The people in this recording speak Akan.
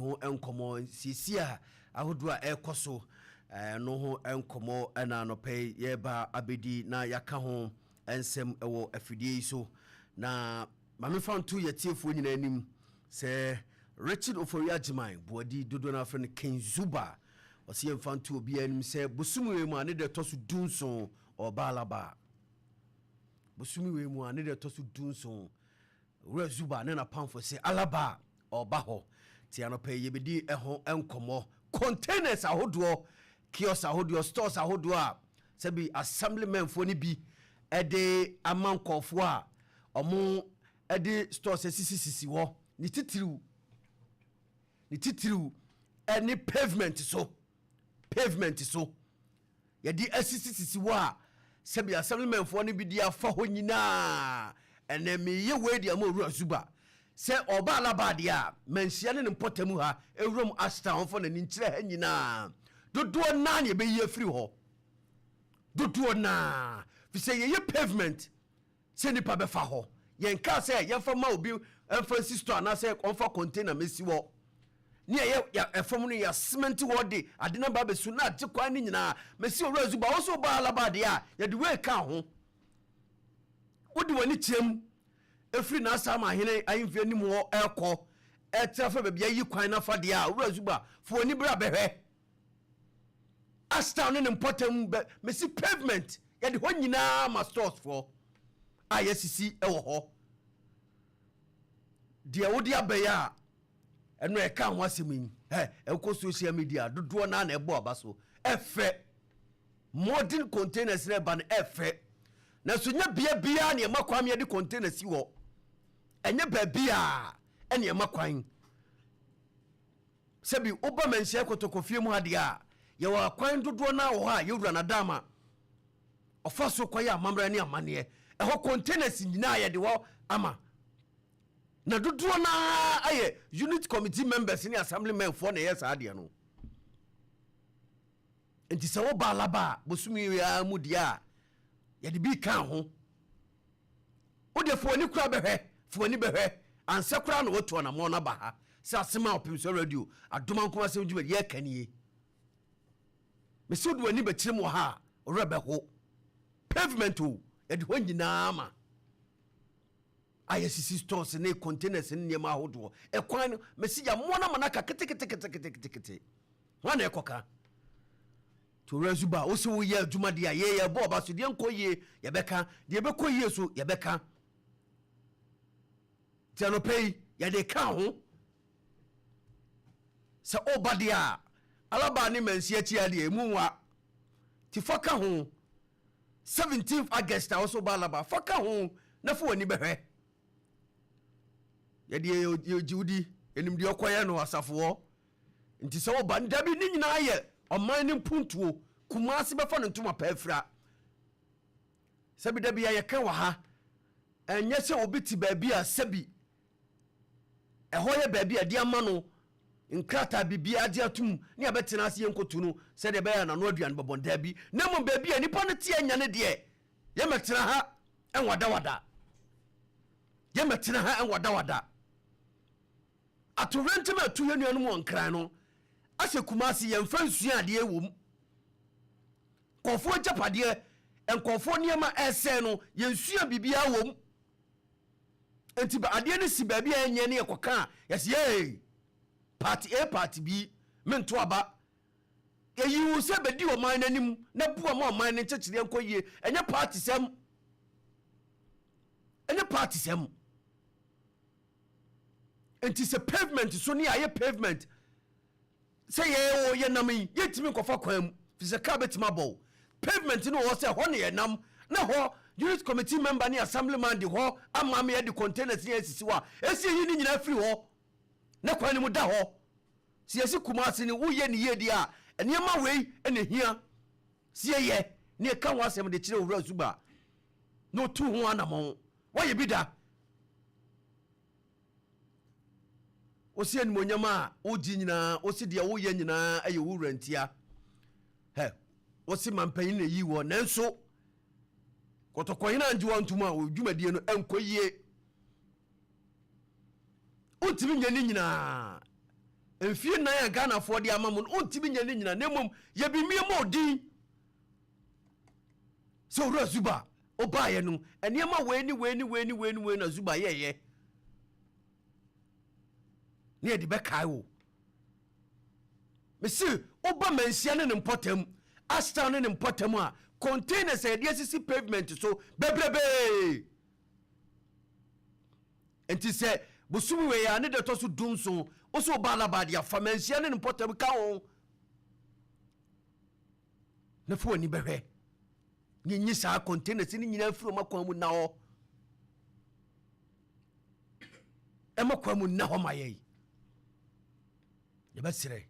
ho nkɔmmɔ, nsiesie a ahodoɔ a ɛrekɔ so no ho nkɔmmɔ ɛna anɔpa yi yɛreba abɛdi na yɛaka ho nsɛm wɔ afidie yi so. Na ma memfa nto yɛtiefoɔ nyinaa anim sɛ Richard Ofori Agyeman Boadi, dodoɔ no afrɛ no King Zuba, ɔsɛ yɛmfa nto obiara anim sɛ bosome wei mu a ne deɛ ɛtɔ so 17 ɔba Alaba. Bosome wei mu a ne deɛ ɛtɔ so 17, Owura Zuba ne napamfo sɛ Alaba ɔba hɔ. Nti anɔpa yi yɛbɛdi ɛho nkɔmmɔ. Containers ahodoɔ, kiosk ahodoɔ, stores ahodoɔ a sɛbi assemblymenfoɔ no bi ɛde ama nkɔɔfoɔ a ɔmo ɛde stores asisisisi hɔ, ne titiriw ɛne pavement so yɛde asisisisi hɔ a sɛbi assemblymenfoɔ no bi de afa hɔ nyinaa. Ɛnɛ meyɛ wei de ama Owura Zuba sɛ ɔba Alaba adeɛ a manhyia ne ne mpɔtam ha, ewuram Ashtown, ɔmfa n'ani nkyerɛ ha nyinaa. Dodoɔ naa ne yɛbɛyi afiri hɔ, dodoɔ naa, fi sɛ yɛyɛ pavement sɛ nipa bɛfa hɔ. Yɛnka sɛ yɛmfa ma obi ɛmfa nsi store anaasɛ ɔmfa container mɛsi hɔ ne yɛyɛ ɛfam no yɛ cement hɔ de ade no ba bɛsu na agye kwan no nyinaa. Mɛsi Owura Zuba wo so woba Alaba adeɛ a yɛde wei ka ho. Wode w'ani kyerɛm ɛfiri n'asa ma ahene ahemfie anim hɔ ɛkɔ ɛtena fa baabi ayi kwan no afa deɛ a, Owura Zuba, fo w'ani berɛ a bɛhwɛ Ashtown ne ne mpɔtam bɛ. Mɛsi pavement yɛde hɔ nyinaa ma stores foɔ a yɛsisi ɛwɔ hɔ deɛ wode abɛyɛ a ɛno ɛka ho asɛm yi ɛ ɛkɔ social media dodoɔ naa na ɛbɔ aba so. Ɛfɛ modern containers na ɛba no ɛfɛ, nanso nyɛ bea biara ne ɛma kwan yɛde container si hɔ. Ɛnyɛ baabi a ɛne ɛma kwan. Sɛbi woba Manhyia Kɔtɔkɔfie mu adeɛ a yɛwɔ akwan dodoɔ no wɔ hɔ a yɛwura Nadama ɔfa so kɔyɛ amammerɛ ne amanneɛ ɛhɔ, containers nyinaa yɛde hɔ ama na dodoɔ naa ayɛ unit committee members ne assemblymen foɔ na ɛyɛ saa adeɛ no. Nti sɛ woba Alaba a bosome yi ara mu deɛ a yɛde bi ka ho, wode fo ani kora bɛhwɛ, fo ani bɛhwɛ ansɛ koraa na wotu anammɔ no aba ha sɛ asɛm a Ɔpem So Radio Adoma Nkoma asɛm dwuma yɛka nie. Mesɛ wode w'ani bɛkyerɛ mu wɔ ha a ɔwerɛ bɛho. Pavement o, yɛde hɔ nyinaa ma a yɛsisi stores ne containers ne nneɛma ahodoɔ. Ɛkwan no mɛsi yɛamoa no ama no aka keteketeketekete hɔ na ɛkɔka. Nti Owura Zuba, wo sɛ woyɛ adwuma deɛ a yɛyɛ bɔ ɔba so deɛ nkɔ yie yɛbɛka, deɛ ɛbɛkɔ yie so yɛbɛka. Nti anɔpɛ yi yɛde ka ho sɛ woba deɛ a Alaba ne Mansi akyi a deɛ ɛmu nwa nti fa ka ho. 17th August a wo so ba Alaba, fa ka ho na fa w'ani bɛhwɛ. Yɛde yɛgye wo di, ɛnim deɛ ɔkɔyɛ no asafoɔ. Nti sɛ woba no dabi ne nyinaa yɛ ɔman no mpuntuo. Kumase bɛfa no ntoma pɛ afira. Sɛbi dabi a yɛka wɔ ha, ɛnyɛ sɛ obi te baabi a sɛbi ɛhɔ yɛ baabi a ɛde ama no nkrataa biribiara agye atom ne abɛtena ase yɛnkɔtu no sɛdeɛ ɛbɛyɛ a nano aduane bɛbɔ daabi, na mmom baabi a nipa no te anya ne deɛ yɛmɛtena ha ɛnwadawada, yɛmɛtena ha ɛnwadawada. Atowerɛntɛm a ɛto yɛ nuanom wɔ Nkran no asɛ Kumase yɛmfa nsua adeɛ wɔ mu. Nkɔfoɔ agyapadeɛ, nkɔfoɔ nneɛma ɛsɛn no, yɛnsua biribiara wɔ mu. Nti adeɛ no si baabi a ɛnyɛ ne yɛkɔka a yɛsɛ yɛi party A, party B, mento aba. Yɛyi wo sɛ bɛdi ɔman no anim na bua ma ɔman no nkyekyereɛ nkɔ yie. Ɛnyɛ party sɛm, ɛnyɛ party sɛm. Nti sɛ pavement so ne ayɛ pavement sɛ yɛwɔ yɛnam yi, yɛntumi nkɔfa kwan mu fi sɛ car bɛtumi abɔ wo. Pavement no wɔ hɔ sɛ hɔ ne yɛnam na hɔ unit committee member ne assemblyman de hɔ ama me yɛde containers ne asisi hɔ a ɛsi yɛyi ne nyinaa firi hɔ na kwan no mu da hɔ. Sɛ yɛsi Kumase no woyɛ ne yie deɛ a, nneɛma wei ɛna hia sɛ yɛyɛ ne yɛka ho asɛm de kyerɛ Owura Zuba na ɔtu ho anammɔn. Wɔyɛ bi da wosi animonyam a wogye nyinaa, wosi deɛ woyɛ nyinaa ɛyɛ wo wura ntia hɛ. Wosi mampanyin na eyi wɔ, nanso Kɔtɔkɔhene angye wɔn ntom a dwumadie no ɛnkɔ yie. Wontumi nyɛ ne nyinaa. Mfie 4 a Ghanafoɔ de ama mo no, wontumi nyɛ ne nyina, na mmom yɛbimie ma odin sɛ Owura Zuba wobaeɛ no, nneɛma wei ne wei ne wei ne wei ne wei na Zuba yɛyɛ ne yɛde bɛkae wo. Mese woba Manhyia ne ne mpɔtam, Ashtown ne ne mpɔtam a, containers a yɛde asisi pavement so bebrebee. Nti sɛ bosom wei a ne da ɛtɔ so 17, wo so woba Alaba de afa Manhyia ne ne mpɔtam ka ho na fa w'ani bɛhwɛ ne nyi saa containers no nyinaa firi ɔma kwan mu nna hɔ, ɛma kwan mu nna hɔ ma yɛn. Yɛbɛserɛ.